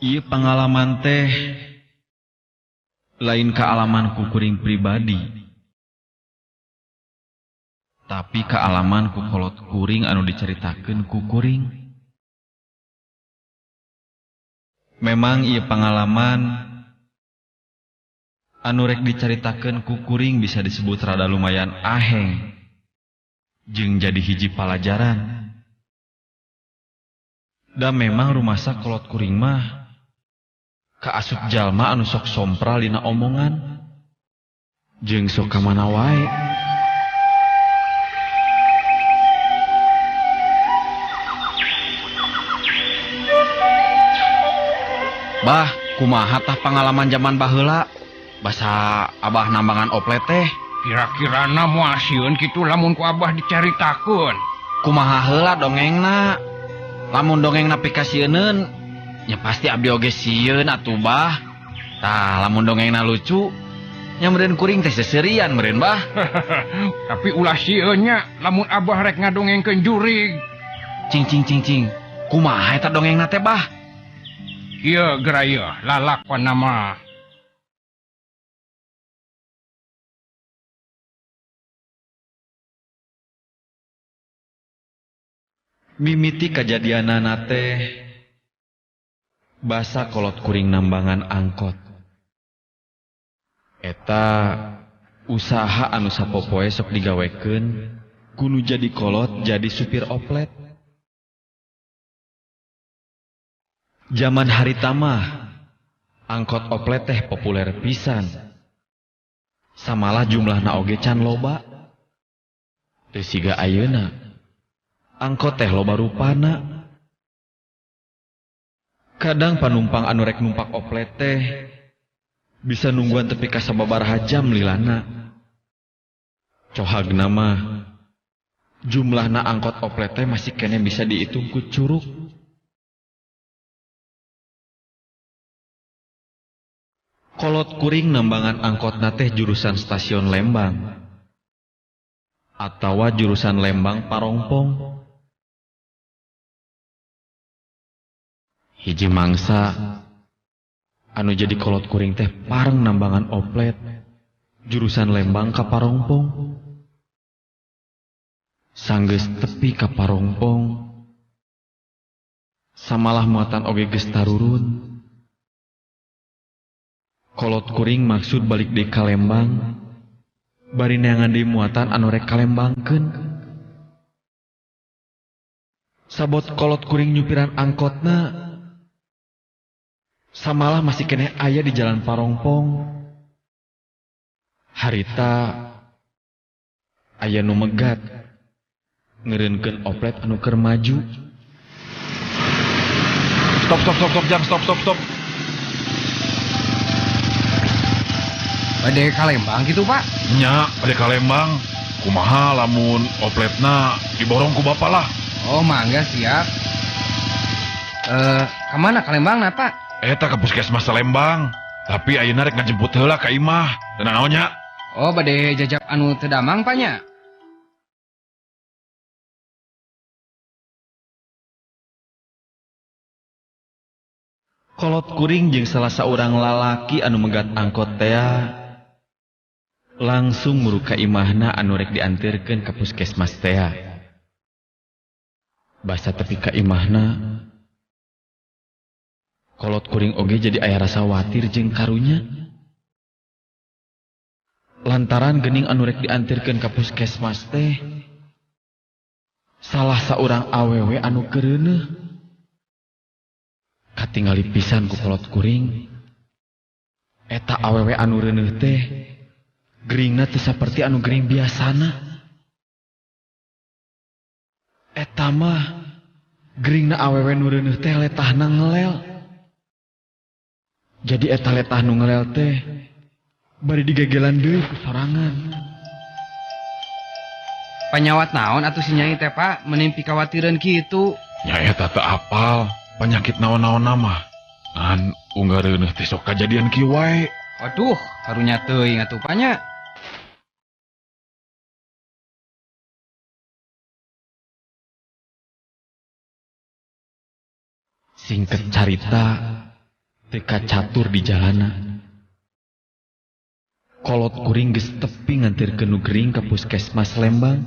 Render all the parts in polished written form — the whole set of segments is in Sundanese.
Ieu pangalaman teh lain kaalaman ku kuring pribadi, tapi kaalaman ku kolot kuring anu dicaritakeun ku kuring. Memang ieu pangalaman anu rek dicaritakeun ku kuring bisa disebut rada lumayan aheng jeung jadi hiji palajaran. Da memang rumasa kolot kuring mah kaasup jalma anu sok sompral dina omongan jeung sok ka mana wae. Bah, kumaha tah pangalaman zaman baheula? Basa Abah nambangan oplet teh. Kira-kirana moal sieun kitu lamun ku Abah dicaritakeun. Kumaha heula dongengna? Lamun dongengna pikasieuneun, nya pasti abdi oge sieun atuh bah. Tah, lamun dongengna lucu, nya meureun kuring teh seserian meureun bah. Tapi ulah sieun nya lamun Abah rek ngadongengkeun jurig. Cing cing cing cing. Kumaha eta dongengna teh bah? Ieu geura ieu lalakon mah. Mimiti kajadianana teh basa kolot kuring nambangan angkot. Eta usaha anu sapopoe sok digawekeun ku nu jadi kolot jadi supir oplet. Zaman harita mah angkot oplet teh populer pisan. Samalah jumlahna oge can loba. Teu siga ayeuna. Angkot teh loba rupana. Kadang panumpang anu rek numpak oplet teh bisa nungguan tepi ka sababaraha jam lilana. Cohagna mah jumlahna angkot oplet teh masih keneh bisa dihitung ku curug. Kolot kuring nambangan angkotna teh jurusan stasiun Lembang atawa jurusan Lembang Parongpong. Hiji mangsa anu jadi kolot kuring teh pareng nambangan oplet jurusan Lembang ka Parongpong. Sanggeus tepi ka Parongpong, samalah muatan oge geus tarurun. Kolot kuring maksud balik deui ka Lembang, bari neangan deui muatan anu rek kalembangkeun. Sabot kolot kuring nyupiran angkotna, samalah masih keneh aya di jalan Parongpong. Harita aya nu megat ngeureunkeun oplet anu keur maju. Stop stop stop stop jam stop stop stop. Bade ka Lembang gitu Pak? Nya, bade ka Lembang. Kumaha lamun opletna diborong ku bapak lah. Oh, mangga siap. Kemana ka Lembangna Pak? Eta ka puskesmas Lembang. Tapi ayeuna rek ngajemput heula ka imah. Teu nanaon nya? Oh, bade jajap anu teu damang Pak nya? Kolot kuring jeung salah saurang lalaki anu megat angkot tea langsung muru ka imahna anu rek dianterkeun ka puskesmas tea. Basa tepi ka imahna, kolot kuring oge jadi aya rasa watir jeung karunya. Lantaran geuning anu rek dianterkeun ka puskesmas teh salah saurang awewe anu keureuneuh. Katingali pisan ku kolot kuring, eta awewe anu reuneuh teh geringna teu saperti anu gering biasana. Eta mah geringna awewe nu reuneuh teh letahna ngelel. Jadi eta letah nu ngelel teh bari digegelan deui ku sorangan. Panyawat naon atuh si Nyai teh Pak menimpi kawatireun kitu? Nya eta teu apal penyakit naon-naon mah. Ngan unggal reuneuh teh sok kajadian kieu wae. Waduh, karunya teuing atuh Pak nya. Singkat carita, Teu kacatur di jalana. Kolot kuring geus tepi nganterkeun nu gering ka puskesmas Lembang.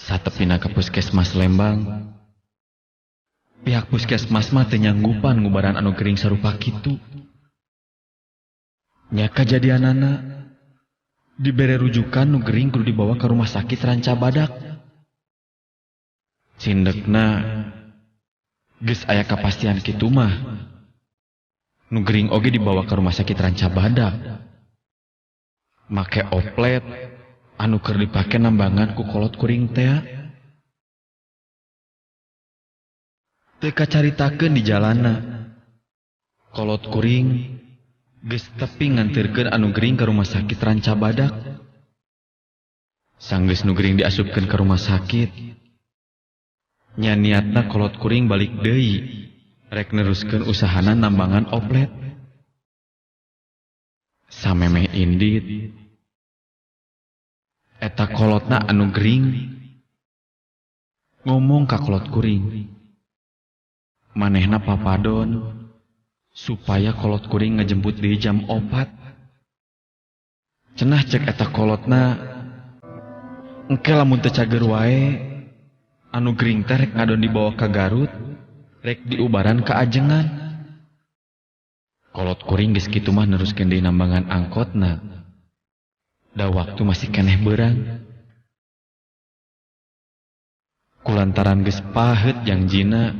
Satepina ka puskesmas Lembang, pihak puskesmas mah teu nyanggupan ngubaran anu gering sarupa kitu. Nya kajadianana dibere rujukan nu gering kudu dibawa ka rumah sakit Ranca Badak. Cindekna geus aya kapastian kitu mah nu gering oge dibawa ke rumah sakit Ranca Badak. Make oplet anu keur dipake nambangan ku kolot kuring tea. Teu kacaritakeun di jalana. Kolot kuring geus tepi nganterkeun anu gering ka rumah sakit Ranca Badak. Sanggeus nu gering diasupkeun ka rumah sakit, nya niatna kolot kuring balik deui rek neruskeun usahana nambangan oplet. Samemeh indit eta kolotna anu gering ngomong ka kolot kuring, manehna papadon supaya kolot kuring ngejemput deui jam 4. Cenah cek eta kolotna, engke lamun teu cager wae anu gering teh rek ngadon dibawa ka Garut, rek diubaran ka ajengan. Kolot kuring geus kitu mah neruskeun deui nambangan angkotna. Da waktu masih keneh beurang. Kulantaran geus paheut jangjina,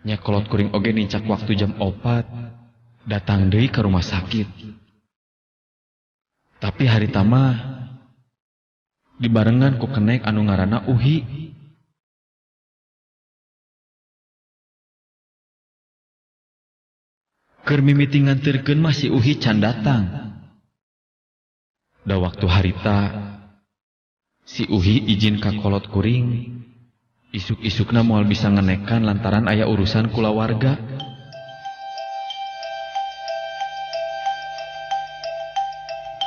nya kolot kuring oge nincak waktu jam 4 datang deui ka rumah sakit. Tapi harita mah dibarengan ku kenek anu ngaranna Uhi. Keur mimiti nganterkeun mah si Uhi can datang. Da waktu harita si Uhi izin ka kolot kuring, isuk-isukna moal bisa ngenekan lantaran aya urusan kulawarga.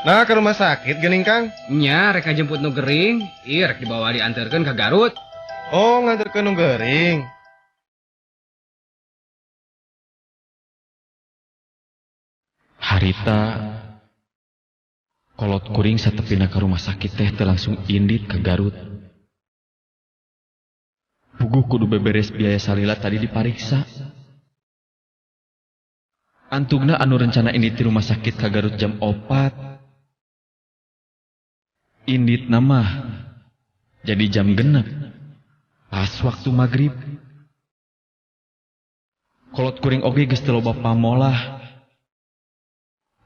Nah, ke rumah sakit geuning Kang? Nya, rek ngajemput nu gering, ieu rek dibawa dianterkeun ka Garut. Oh, nganterkeun nu gering. Harita kolot kuring satepina ka rumah sakit teh teu langsung indit ka Garut. Puguh kudu beberes biaya salila tadi dipariksa. Antugna anu rencana indit di rumah sakit ka Garut jam 4. Indit mah jadi jam 6 pas waktu maghrib. Kolot kuring oge geus teu loba pamolah.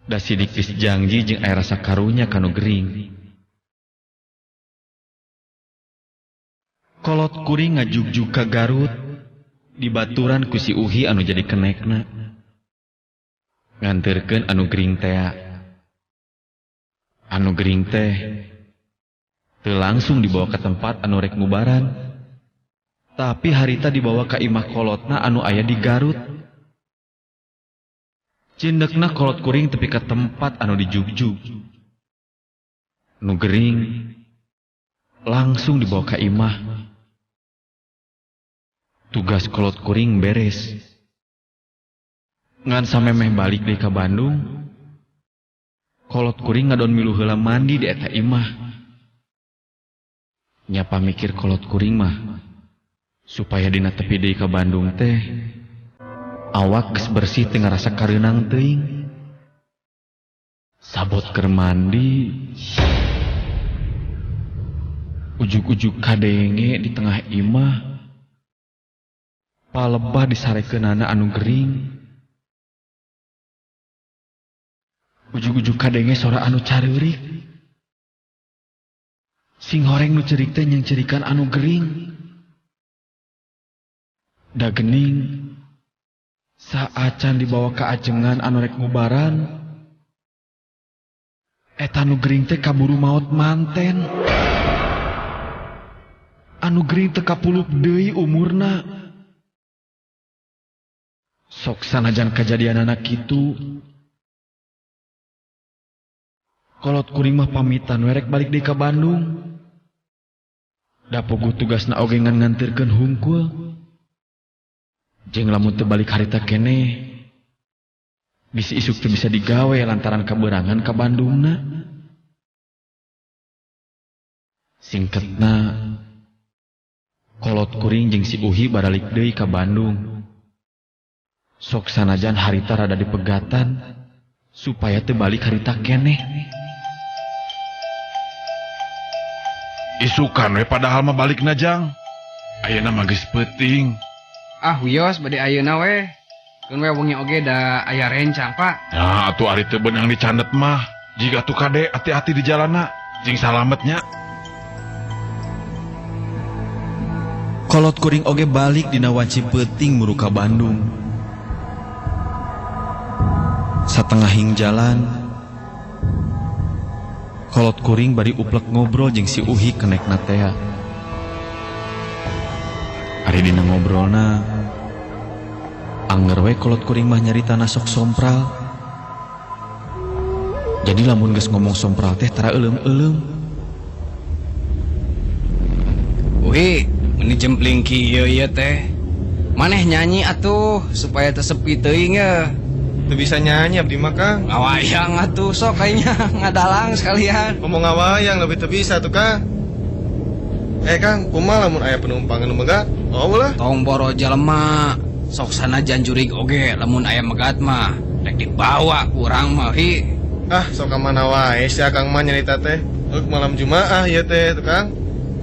Da sidik geus janji jeung aya rasa karunya ka nu gering. Kolot kuring ngajugjug ka Garut dibaturan ku si Uhi anu jadi kenekna. Nganterkeun anu gering tea. Anu gering teh teu langsung dibawa ke tempat anu rek ngubaran. Tapi harita dibawa ka imah kolotna anu aya di Garut. Cindekna kolot kuring tepi ka tempat anu dijugjug. Nu gering langsung dibawa ka imah. Tugas kolot kuring beres. Ngan samemeh balik deui ka Bandung, kolot kuring ngadon milu heula mandi di eta imah. Nya pamikir kolot kuring mah supaya dina tepi deui ka Bandung teh awak geus bersih teu ngarasa kareunang teuing. Sabot keur mandi, ujug-ujug kadenge di tengah imah palebah disarekeunana anu gering. Ujug-ujug kadenge sora anu careurik. Sing horeng nu ceurik teh nyengcerikan anu gering. Da gening saacan dibawa ka ajengan anu rek ngubaran, eta nu gering teh kaburu maot manten. Anu gering teh kapuluk deui umurna. Sok sanajan kajadianana kitu, kolot kuring mah pamitan we rek balik deui ka Bandung. Da puguh tugasna oge ngan nganterkeun hungkul. Jeung lamun teu balik harita keneh, bisi isuk teu bisa digawe lantaran kabeurangan ka Bandungna. Singketna, kolot kuring jeung si Uhi baralik deui ka Bandung. Sok sanajan harita rada dipegatan supaya teu balik harita keneh. Isukan we padahal mah balikna, Jang. Ayeuna mah geus peuting. Ah, wios bade ayeuna we. Keun we wengi oge da aya rencang, Pak. Nah, atuh ari teu beunang dicandet mah. Jiga tuh kade hati-hati di jalanna. Jeung salamet nya. Kolot kuring oge balik dina wanci peuting muru ka Bandung. Satengahing jalan, kolot kuring bari uplek ngobrol jeung si Uhi kenekna tea. Ari dina ngobrolna, anger we kolot kuring mah nyaritana sok sompral. Jadi lamun geus ngomong sompral teh tara euleum-euleum. Uhi, meni jempling kieu ieu teh. Maneh nyanyi atuh supaya teu sepi teuing ye. Teu bisa nyanyi abdi mah, Kang. Ngawayang atuh sok kayaknya ngadalang sekalian. Ngomong ngawayang lebih teu bisa tuh, Kang. Kang, kumaha lamun aya penumpang anu megat? Oh lah. Tong boro jelema, sok sanajan jurig oge lamun aya megat mah rek dibawa ku urang mah hi. Ah, sok ka mana wae si Akang mah nyarita teh. Euk malam Jumaah ieu teh tuh, Kang.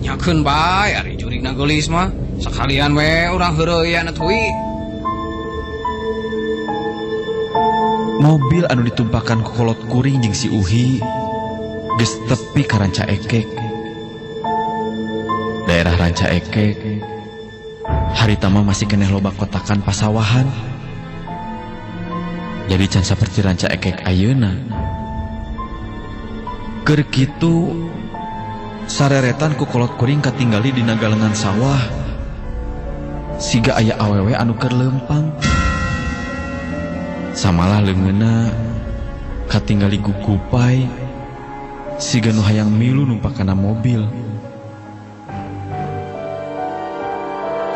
Nyakeun bae ari jurigna geulis mah. Sekalian we urang heureuyan atuh hi. Mobil anu ditumpakan ku kolot kuring jeung si Uhi geus tepi ka Ranca Ekek. Daerah Ranca Ekek harita mah masih keneh loba kotakan pasawahan. Jadi can saperti Ranca Ekek ayeuna. Keur kitu sareretan ku kolot kuring katinggali dina galengan sawah. Siga aya awewe anu keur leumpang. Samalah leungeunna katinggali gugupai siga nu hayang milu numpak kana mobil.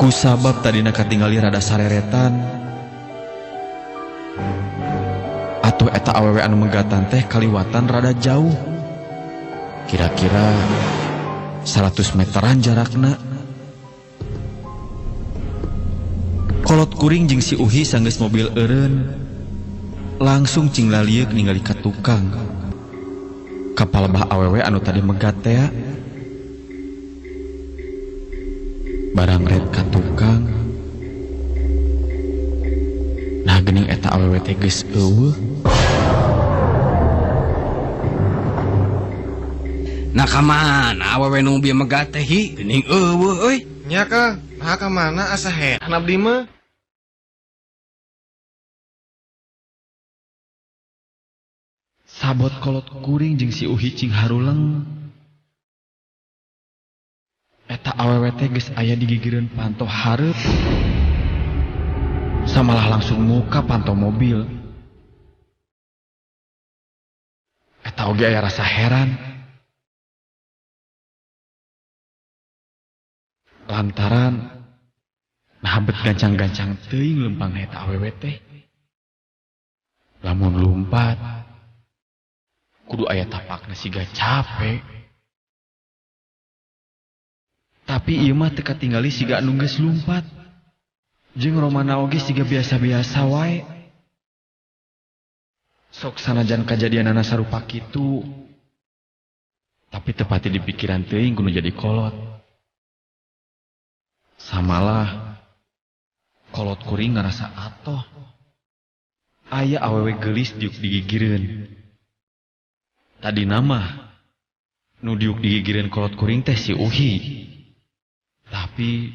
Kusabab tadina katinggali rada sareretan, atuh eta awewe anu megatan teh kaliwatan rada jauh. Kira-kira 100 meteran jarakna. Kolot kuring jeung si Uhi sanggeus mobil eureun, langsung cing lalieuk ningali ka tukang. Kapal bah awewe anu tadi megat tea. Barang red ka tukang. Nah geuning eta awewe teh geus eueuh. Nah ka mana awewe nu bieu megat teh hi? Geuning eueuh euy. Nya Kang, nah ka mana asa heran abdi mah. Sabot kolot kuring jeung si Uhi cing haruleng. Eta awewe teh geus aya di gigireun panto hareup. Samalah langsung muka panto mobil. Eta oge aya rasa heran. Lantaran nah bet gancang-gancang teuing lempang eta awewe teh. Lamun lumpat kudu aya tapakna siga capek. Tapi ieu mah teu katingali siga anu geus lumpat. Jeung romana oge siga biasa-biasa wae. Sok sanajan kajadianana sarupa kitu, tapi tepati di pikiran teuing kudu jadi kolot. Samalah kolot kuring ngarasa atoh. Aya awewe geulis diuk digigireun. Tadi nama nu diuk digigireun kolot kuring teh si Uhi. Tapi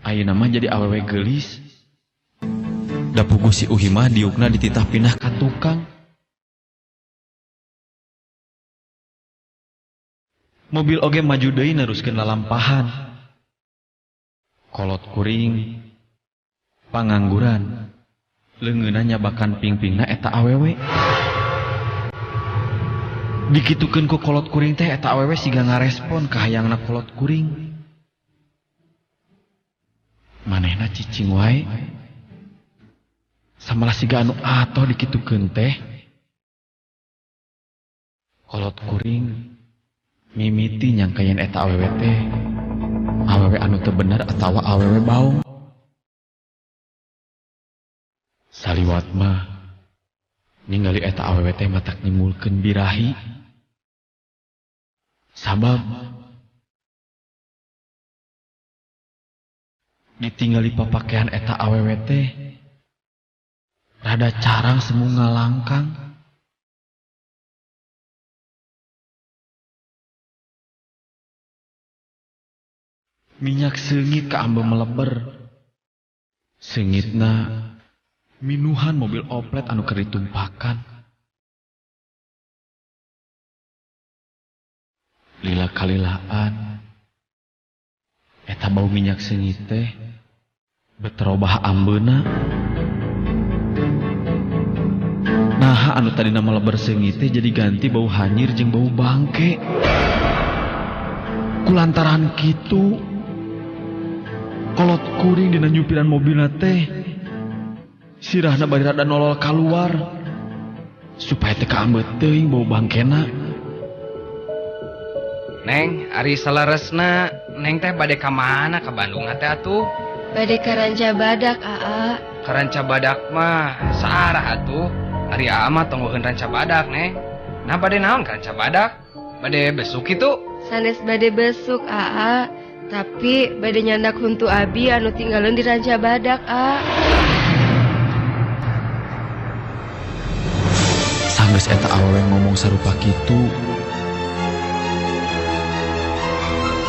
ayeuna mah jadi awewe geulis. Da puguh si Uhi mah diukna dititah pindah ka tukang. Mobil oge maju deui neruskeun lalampahan. Kolot kuring pangangguran leungeunna nyabakan pingpingna eta awewe. Dikitukeun ku kolot kuring teh eta awewe siga ngarespon ka hayangna kolot kuring. Manehna Manehna cicing wae. Samalah siga anu atoh dikitukeun teh. Kolot kuring mimiti nyangka yen eta awewe teh awewe anu teu bener atawa awewe baong. Saliwat mah ningali eta awewe teh matak nimbulkeun birahi. Sabab ditinggali papakean eta awewe teh rada carang semu ngalangkang. Minyak seungit kaambe meleber. Seungitna minuhan mobil oplet anu keur ditumpakan. Lila kalilaan eta bau minyak seungit teh beterobah ambeuna. Naha anu tadina meleber seungit teh jadi ganti bau hanyir jeung bau bangke. Kulantaran kitu kolot kuring dina nyupiran mobilna teh sirahna bari rada nolol kaluar supaya teu kaambe teuing bau bangkena. Neng, ari saleresna Neng teh bade ka mana ka Bandung teh atuh? Bade ka Ranca Badak, Aa. Ka Ranca Badak mah saarah atuh. Ari Aa mah tonggoheun Ranca Badak, Neng. Nah bade naon ka Ranca Badak? Bade besuk kitu? Sanes bade besuk, Aa. Tapi bade nyandak huntu abi anu tinggalin di Ranca Badak, A. Sanggeus eta awewe ngomong sarupa kitu,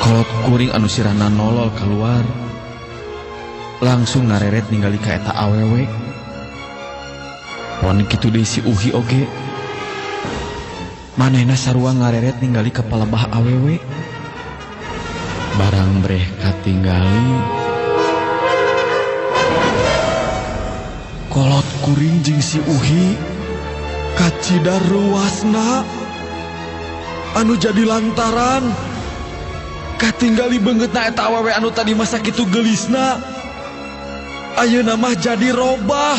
kolot kuring anu sirahna nolol keluar langsung ngareret ningali ka eta awewe. Pon kitu deui si Uhi oge. Manehna sarua ngareret ningali ka palebah awewe. Barang breh katinggali kolot kuring jeung si Uhi kacida ruasna anu jadi lantaran katinggali beungeutna eta awewe anu tadi masa kitu geulisna ayeuna mah jadi robah.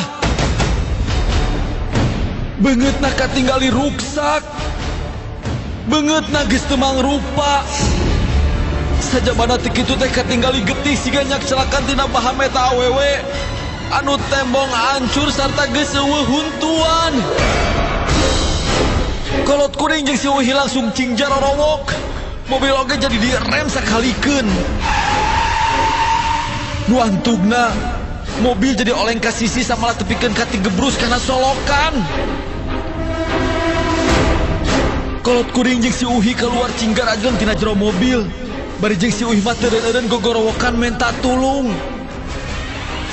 Beungeutna katinggali ruksak, beungeutna geus teu mangrupa. Sajabana ti kitu teh katinggali getih siga nyak celakan tina paham eta awewe anu tembong hancur sarta geus eueuh huntuan. Kolot kuring jeung si Uhi langsung cingjar rorowok. Mobil oge jadi direm sakalikeun. Nu antugna mobil jadi oleng ka sisi samalah tepikeun ka tigebrus kana solokan. Kolot kuring jeung si Uhi keluar cinggar ajeng tina jero mobil. Bari jeung si Uhi mah teu eureun gogorowokan menta tulung.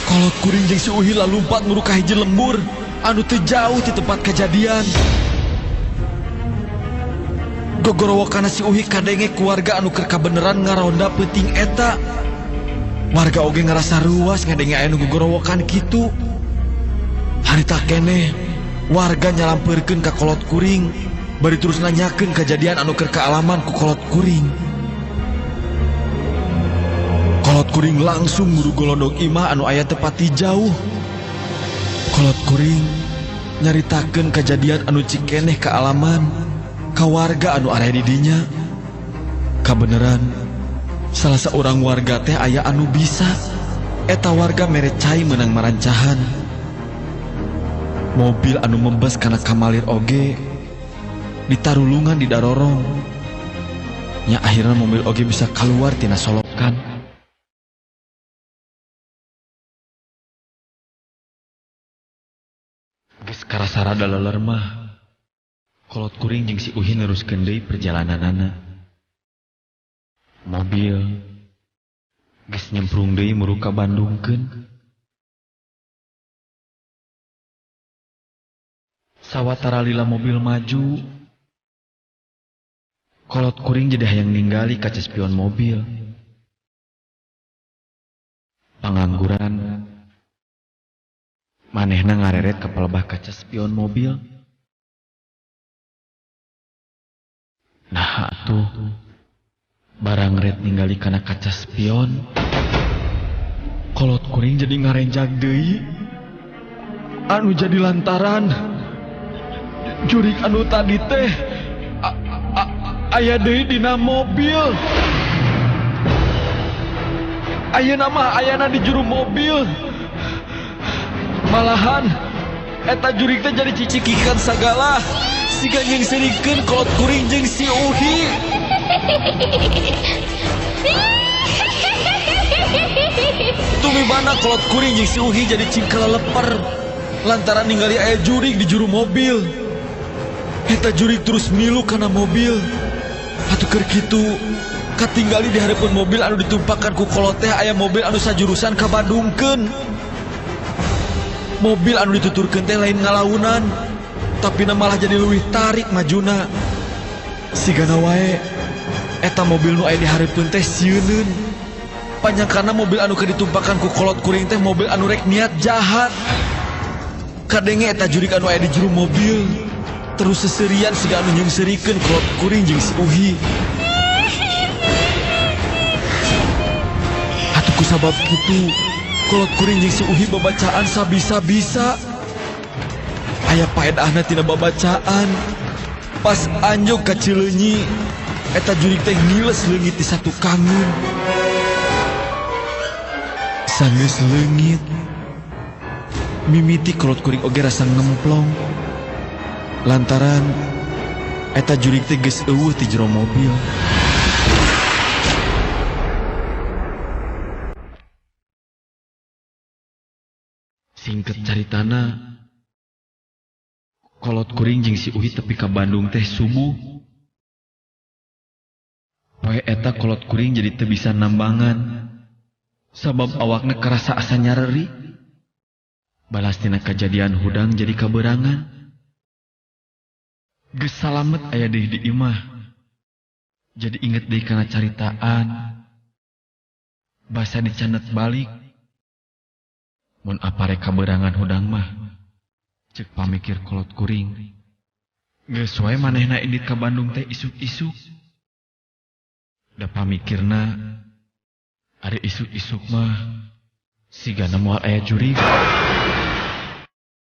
Kolot kuring jeung si Uhi lalumpat muru ka hiji lembur anu teu jauh ti tempat kejadian. Gogorowokan si Uhi kadenge keluarga anu keur kabeneran ngaronda peuting eta. Warga oge ngarasa ruas ngadenge aya nu gogorowokan kitu. Harita keneh warga nyalampeurkeun ka kolot kuring bari terus nanyakeun kejadian anu keur kaalaman ku kolot kuring. Kolot kuring langsung nguru golondong imah anu aya tepati jauh. Kolot kuring nyaritakeun kejadian anu cikeneh kaalaman ka warga anu area di dinya. Kabeneran salah seorang warga teh aya anu bisa. Eta warga mere cai meunang marancahan. Mobil anu membes kana kamalir oge ditarulungan di darorong. Nya akhirna mobil oge bisa keluar tina solokan. Geus karasa rada leler mah, kolot kuring jeung si Uhi neruskeun deui perjalananana. Mobil geus nyemprung deui muru ka Bandungkeun. Sawatara lila mobil maju, kolot kuring jadi hayang ningali kaca spion mobil. Pangangguran manehna ngareret ka palebah kaca spion mobil. Nah atuh barang ret ningali kana kaca spion, Kolot kuring jadi ngarenjag deui. Anu jadi lantaran jurik anu tadi teh aya deui dina mobil. Ayeuna mah ayana di juru mobil. Malahan eta jurik teh jadi cicikikan sagala siga nyeungseurikeun kolot kuring jeung si Uhi. Tumibana kolot kuring jeung si Uhi jadi cingkala leper lantaran ningali aya jurik di juru mobil. Eta jurik terus milu kana mobil. Atuh keur kitu katinggali di hareupeun mobil anu ditumpakan ku kolot teh aya mobil anu sajurusan ka Bandungkeun. Mobil anu dituturkeun teh lain ngalaunan, tapi na malah jadi leuwih tarik majuna. Sigana wae eta mobil nu aya di hareupeun teh sieuneun. Panyangkana mobil anu keur ditumpakan ku kolot kuring teh mobil anu rek niat jahat. Kadenge eta jurik anu aya di juru mobil terus seserian siga anu nyeungseurikeun kolot kuring jeung si Uhi. Atuh kusabab kitu kolot kuring jeung si Uhi babacaan sabisa-bisa. Aya paedahna tina babacaan. Pas anjog ka Cileunyi eta jurik teh ngiles leungit di satukangeun. Sanggeus leungit mimiti kolot kuring oge rasa ngemplong lantaran eta jurik teh geus eueuh ti jero mobil. Singkat caritana, kolot kuring jeung si Uhi tepi ka Bandung teh subuh. Poe eta kolot kuring jadi teu bisa nambangan sabab awakna karasa asa nyareri. Balas tina kajadian hudang jadi kaberangan. Geus salamet aya deui di imah. Jadi inget deui kana caritaan. Basa dicanet balik. Mun apare kaberangan hudang mah, cek pamikir kolot kuring. Geus wae manehna indit ka Bandung teh isuk-isuk. Da pamikirna ari isuk-isuk mah sigana moal aya jurig.